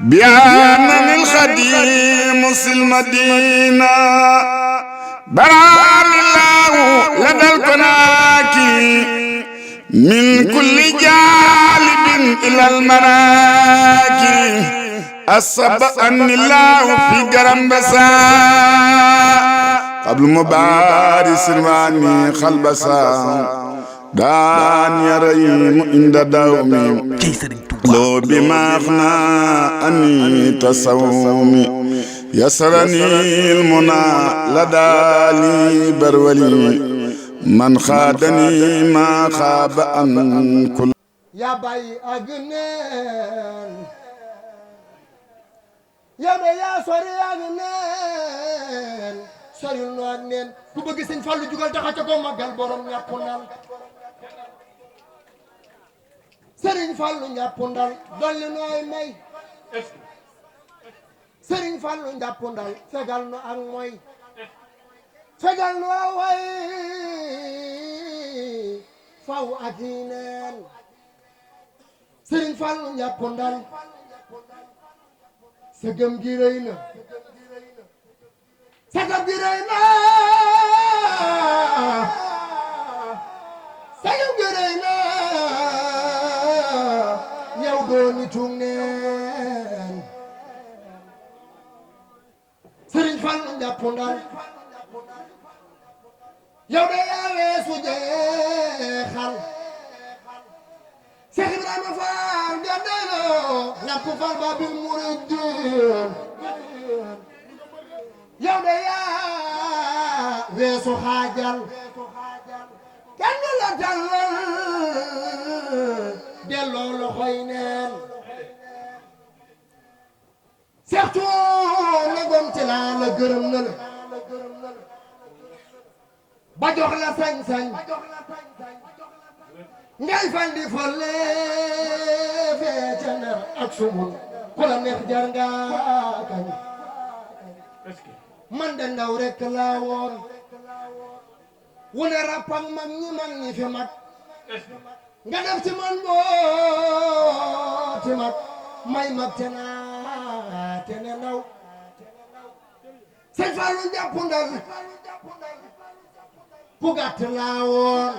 بأنني الخديم في المدينة براني الله لدى الكناكي من كل جالب إلى المراكي أصب أني الله في جرمبسا قبل مبارس رواني خلبسا دان يريم عند دومي لو بما أغنى أني تصومي يسرني المنى لدى لي برولي من خادني ما خاب أن كل يا باي أغنين يا يا سوري أغنين سوري أغنين ku bëgg Sëñ Fallu jugal taxa ca ko magal borom ñàpp ndal Sëriñ Fallu ñàpp ndal dolli nu ay may Sëriñ Fallu ñàpp ndal fegal nu ak moy fegal nu away faw ak yi neen Sëriñ Fallu ñàpp ndal sa gëm gi rëy na sa gëm gi rëy na sa gëm gi rëy na yow doo nitu neen Sëriñ Fallu ñàpp ndal yow de yaa weesu jeexal Cheikh Ibrahima Fall de doyloo ñàpp Fall Babil Mourideen yow de yaa weesu xaajal kenn du la tàllal delloo loxoy neen Cheikh Tuune gonti laa la gërëm na la ba jox la sañ-sañ ngay fan di folle fee ca ner ak sumul ku la neex jar nga kañ man de ndaw rek laa woon wune rappang mag ñi fi mag nga def ci man booti mag may mag te naa te ne ndaw Sëñ Fallu njàpp ndal ku gàtt laa woon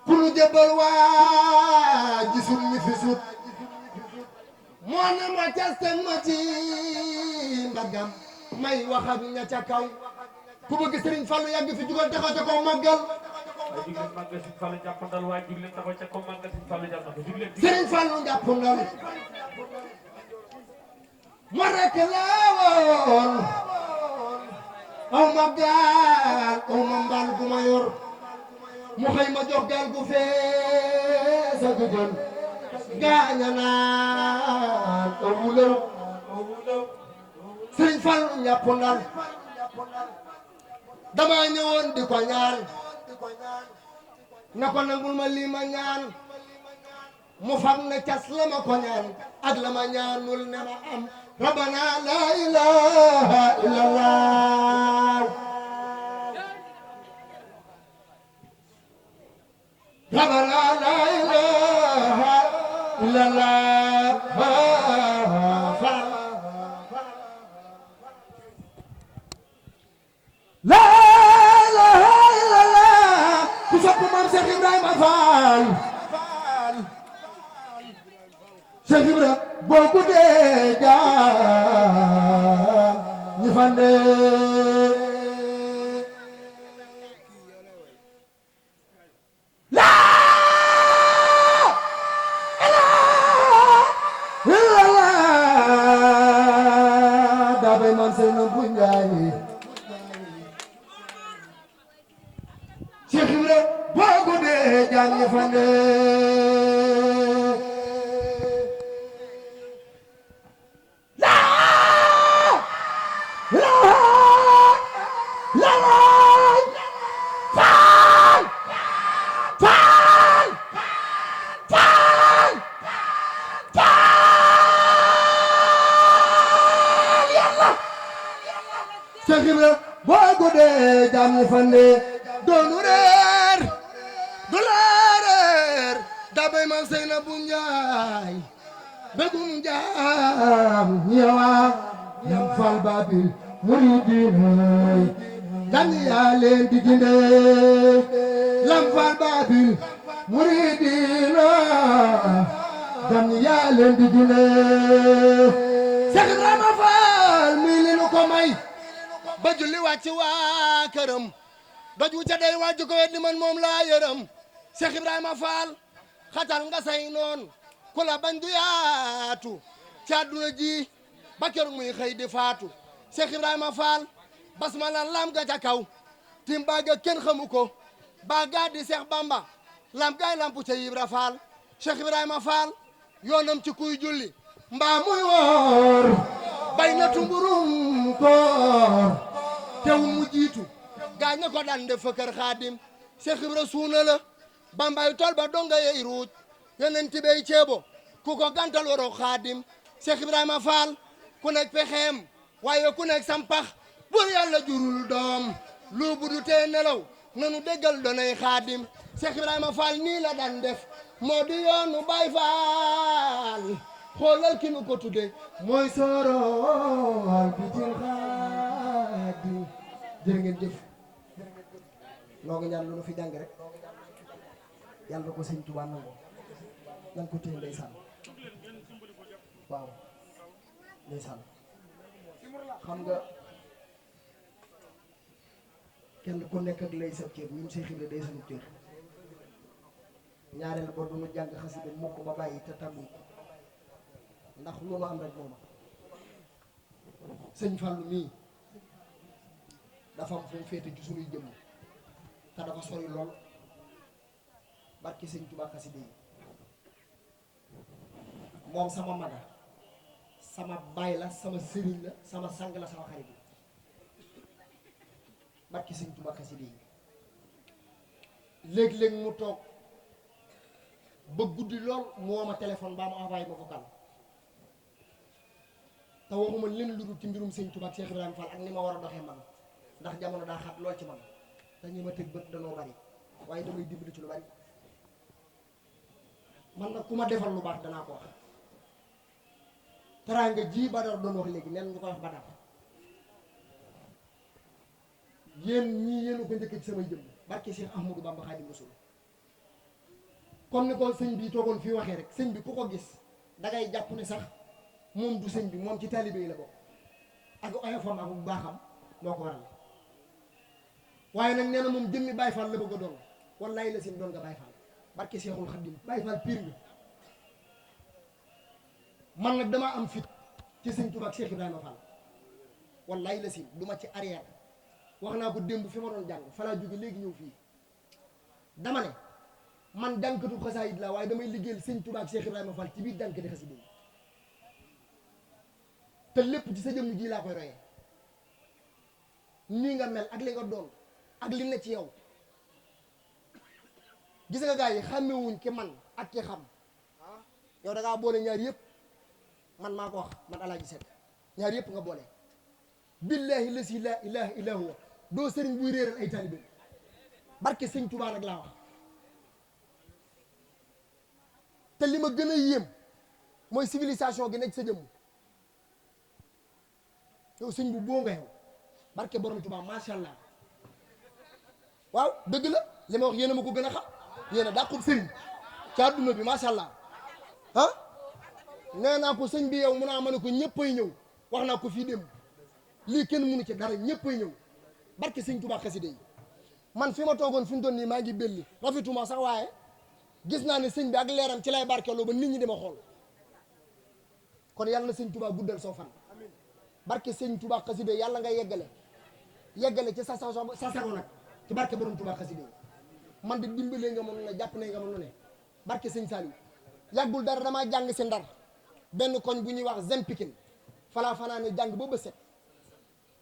ku nu jëbal waa gisul ni fi sut moo ne ma casten ma ci mbagam may wax ak ña ca kaw ku bëgg Sëriñ Fallu yàgg fi jugal taxaw ca kaw màggal Sëriñ Fallu jàpp ndal moo rekk laa woon aw ma gaal aw ma mbaal gu ma yor mu xëy ma jox gaal gu fees ak jën gaaña naan aw wulaw Sëriñ Fallu ñàpp ndal dama ñëwoon di ko ñaan na ko nangul ma lii ma ñaan mu fam ne cas la ma ko ñaan ak la ma ñaanul ne ma am rabbana la ilaha illallah rabbana la ilaha illallah la ilaha illallah ku sopp Maam Cheikh Ibrahima Fall Cheikh Ibrahima boo ko dee jaa ñi fande la ilaha illallah daa bay man seen bu njaay Cheikh Ibrahima boo ko dee jaa ñi fande Cheikh Ibra boo guddee jàmm ñi fande doonu reer du la reer da bay man Seynabu Njaay begum jaam ñewa lam fal babil muridina gan yaa leen di ginde lam fal babil muridina gan yaa leen di ginde Cheikh Ibrahima Fall muy li nu ko may ba julli wàcc waa këram daju ca day wàcc ko weddi man moom laa yërëm Cheikh Ibrahima Fall xatal nga say noon ku la bañ du yaatu ci àdduna ji ba keroog muy xëy di faatu Cheikh Ibrahima Fall basmala lam ga ca kaw tim baaga kenn xamu ko baaga di Cheikh Bamba lam gaay lampu ca Ibra Fall Cheikh Ibrahima Fall yoonam ci kuy julli mbaa muy woor bay na tumburum koor teewul mu jiitu gaañ na ko daan def fa kër Xaadim Cheikh Ibra suuna la Bambay tol ba donga yey ruuj yeneen tibey ceebo ku ko gantal waroo Xaadim Cheikh Ibrahima Fall ku nekk pexeem waaye ku nekk sampax bur yàlla jurul doom lu bu du tee nelaw nanu déggal donay Xaadim Cheikh Ibrahima Fall nii la daan def moo di yoonu Baay Fall xoolal ki nu ko tudde mooy soorool bi til Xaadim jërë ngeen jëf noo ngi ñaan lu nu fi jàng rek yàlla ko sëñ Tuubaa nangu nan ko téye ndeysaan waaw ndeysaan xam nga kenn ku nekk ak lay sa cër ñun Seex Ibra day sunu cër ñaareel ba du nu jàng xasida mukk ba bàyyi te tàggu ndax lu nu am rek mooma sëñ Fallu mii dafa am fu mu féete ci sunuy jëmm te dafa sori lool barki sëñ Tuubaa xasida yi moom sama maga sama baay la sama sëriñ la sama sang la sama xarit la barki sëñ Tuubaa xasida yi léeg-léeg mu toog ba guddi lool mu woo ma téléphone baa mu envoyé ma vocal te waxuma leen lu dul ci mbirum sëñ Tuubaa ak Cheikh Ibrahima Fall ak ni ma war a doxee man ndax jamono daa xat lool ci man te ñi ma tëg bët danoo bari waaye damay dimbali ci lu bari man nag ku ma defal lu baax danaa ko wax teraanga ji Badar doon wax léegi nen ñu ko wax Badar yéen ñii yéen ko njëkk ci samay jëmm barke Cheikh Ahmadou Bamba Xaadimu Rasuul comme ni ko sëñ bi toogoon fii waxee rek sëñ bi ku ko gis dangay jàpp ne sax moom du sëñ bi moom ci taalibe yi la bokk ak oyofam ak bu baaxam moo ko waral waaye nag nee na moom jëmmi Baay Faal la bëgg a doon wallaay la sim doon nga Baay Faal barke Seexul Xadiim Baay Faal pire nga man nag damaa am fit ci sëñ Tuubaa ak Cheikh Ibrahima Fall wallaay la sim du ma ci arrière wax naa ko démb fi ma doon jàng fa laa jóge léegi ñëw fii dama ne man jànkatu xasaayid la waaye damay liggéeyal sëñ Tuubaa ak Cheikh Ibrahima Fall ci biir jànkati xasida yi te lépp ci sa jëmm ji laa koy royee nii nga mel ak li nga doon ak li ne ci yow gis nga gars yi xàmmewuñ ki man ak ki xam yow da ngaa boole ñaar yëpp man maa ko wax man Alaaji Seck ñaar yëpp nga boole billahi lasi la ilaha illa huwa doo sëriñ buy réeral ay taalibe barke sëñ Tuubaa nag laa wax te li ma gën a yéem mooy civilisation gi nekk sa jëmm yow sëñ bu boo nga yow barke borom Tuubaa macha allah waaw dëgg la li ma wax yéen a ma ko gën a xam yéen a dàqul sëriñ ci àdduna bi macha allah ah nee naa ko sëñ bi yow mun naa ma ne ko ñëppay ñëw wax naa ko fii démb lii kenn mënu ci dara ñëppay ñëw barke sëñ Tuubaa xasida yi man fi ma toogoon fi mu doon nii maa ngi belli rafetuma sax waaye gis naa ne sëñ bi ak leeram ci lay barkeeloo ba nit ñi di ma xool kon yàlla na sëñ Tuubaa guddal soo fan barke sëñ Tuubaa xasida yi yàlla nga yeggale ci sa sago nag ci barke borom Tuubaa xasida yi man di dimbalee nga mënu ne jàpp ne nga mënu ne barke sëñ Saliou yàggul dara damaa jàng si Ndar benn koñ bu ñuy wax Zem Pikine falaa fanaane jàng ba ba set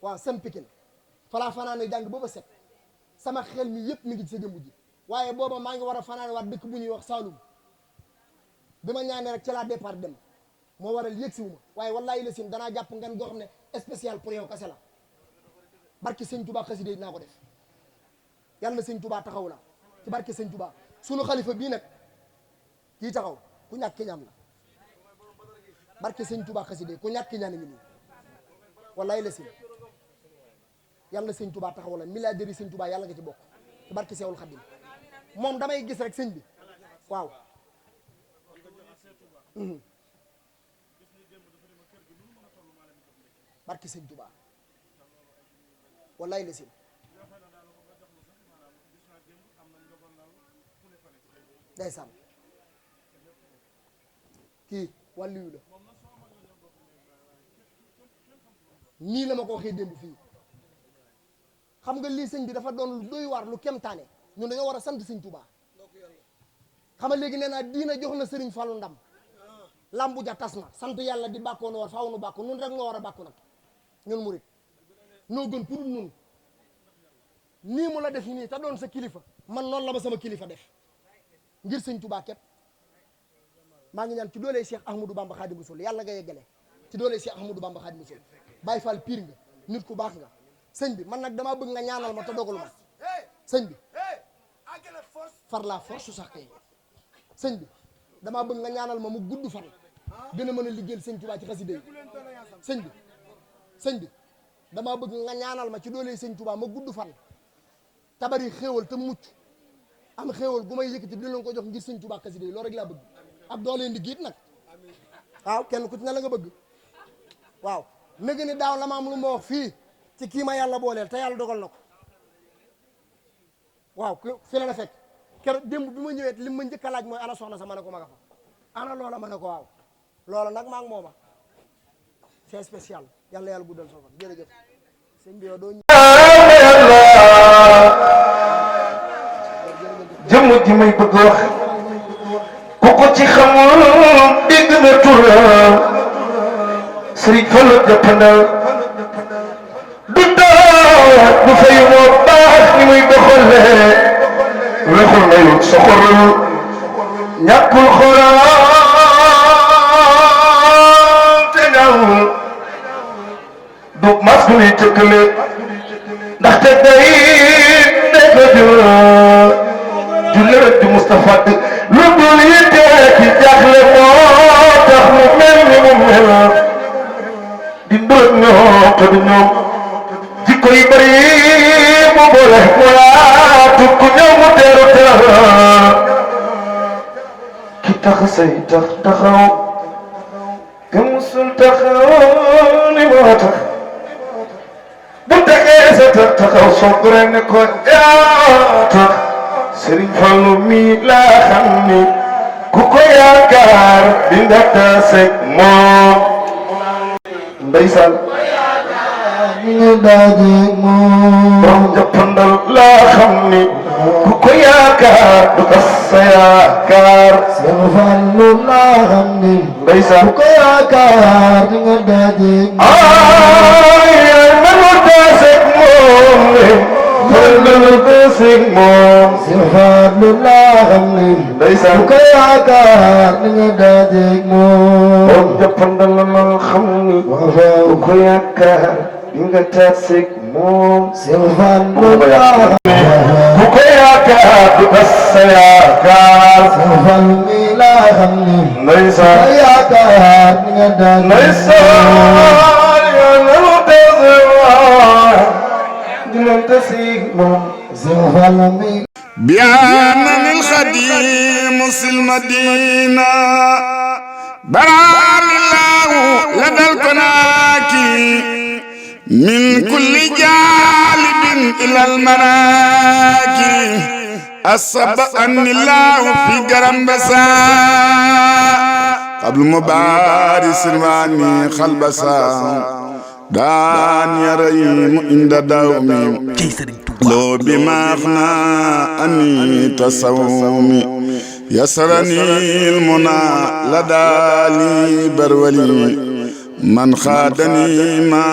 waaw Zem Pikine falaa fanaane jàng ba ba set sama xel mi yëpp mi ngi ci sa jëmm ji waaye booba maa ngi war a fanaane waat dëkk bu ñuy wax Saloum bi ma ñaanee rek ci laa départ dem moo waral yëg siwu ma waaye wallaahi la sim danaa jàpp ngan goo xam ne spécial pour yow kese la barke sëñ Touba xasida yi dinaa ko def yàlla na sëñ Touba taxaw la ci barke sëñ Touba sunu xalifa bii nag kii taxaw ku ñàkk ki ñam la barke sëñ Touba xasida ku ñàkk ñaan ngi nii wallaay la si yàlla na sëñ Touba taxaw la milliardaire yi sëñ Touba yàlla nga ci bokk ci barke Seexul Xadim moom damay gis rek sëñ bi waaw barke sëñ Touba wallaay la si ndeysaan kii wàllu la nii la ma ko waxee démb fii xam nga lii sëñ bi dafa doon lu doy waar lu kemtaane ñun dañoo war a sant sëñ Touba xam nga léegi nee naa diina jox na sëriñ Fallu ndam lambu ja tas na sant yàlla di bàkkoo nu war faaw nu bàkku nun rek noo war a bàkku nag ñun murit noo gën pour nun nii mu la def nii te doon sa kilifa man noonu la ma sama kilifa def ngir sëñ Touba képp maa ngi ñaan ci doolee Cheikh Ahmadou Bamba Khadim Rasoul yàlla nga yeggale ci doolee Cheikh Ahmadou Bamba Khadim Rasoul Baye Fall pire nga nit ku baax nga sëñ bi man nag damaa bëgg nga ñaanal ma te dogalu ma sëñ bi far la force sax kay sëñ bi damaa bëgg nga ñaanal ma mu gudd fan gën a mën a liggéeyal sëñ Touba ci xasida yi sëñ bi damaa bëgg nga ñaanal ma ci doolee sëñ Touba ma gudd fan tabari xéewal te mucc am xéewal gu may yëkkati dina leen ko jox ngir sëñ Touba xasida yi loolu rek laa bëgg ab doolee ndigit nag waaw kenn ku ci ne la nga bëgg waaw nëgë ni daaw la ma am lu ma wax fii ci kii ma yàlla booleel te yàlla dogal na ko waaw fi la fekk keroog démb bi ma ñëwee li ma njëkk a laaj mooy ana soxna sa ma ne ko ma nga fa ana loola ma ne ko waaw loola nag maa ngi mooma c'est spécial yàlla yàlla guddal soo fan jërëjëf sëñ bi yow doo jëmm ji may bëgg wax ku ko ci xamul dégg nga turam Sëriñ Fallu jàppandal du doon du fay moo baax ni muy doxalee wexul mayul soxorul ñàkkul xoolal te ñaawul du mas bu ñuy tëkkale ndaxte day nekk jullit di Moustapha lu dul yitte ci jaaxle moo tax mu mel ni mu mel di ndóol ñoo te du ñoom jikko yi bëri mu boole mu yaatu ku ñëw mu teeru teeru ki tax say tax taxaw te musul taxaw ni moo tax bu taxee sa tax taxaw soo gore ne ko yaa tax Sëriñ Fallu mi laa xam ni ku ko yaakaar di nga tase moom ndeysaan mi nga daje moom borom jàppandal laa xam ni ku ko yaakaar du tas sa yaakaar Sëriñ Fallu laa xam ni ndeysaan ku ko yaakaar di nga daje moom nanu tase moom Fallu tase moom Sëriñ Fallu laa xam ni ndeysaan ku ko yaakaar di nga daje moom borom jàppandal la xam ni ku ko yaakaar di nga tase moom Sëriñ Fallu laa xam ni ku ko yaakaar du tas sa yaakaar Sëriñ Fallu mi laa xam ni ndeysaan ku ko yaakaar di nga daje ndeysaan nanu tase moom Sëriñ Fallu mi بأنني الخديم المدينة براني الله لدى الكناكي من كل جالب إلى المراكي أصب أني الله في جرمبسا قبل مبارس الماني خلبسا دان يريم عند دومي لو بمغنى أني تصومي يسرني المنى لدى لي برولي من خادني ما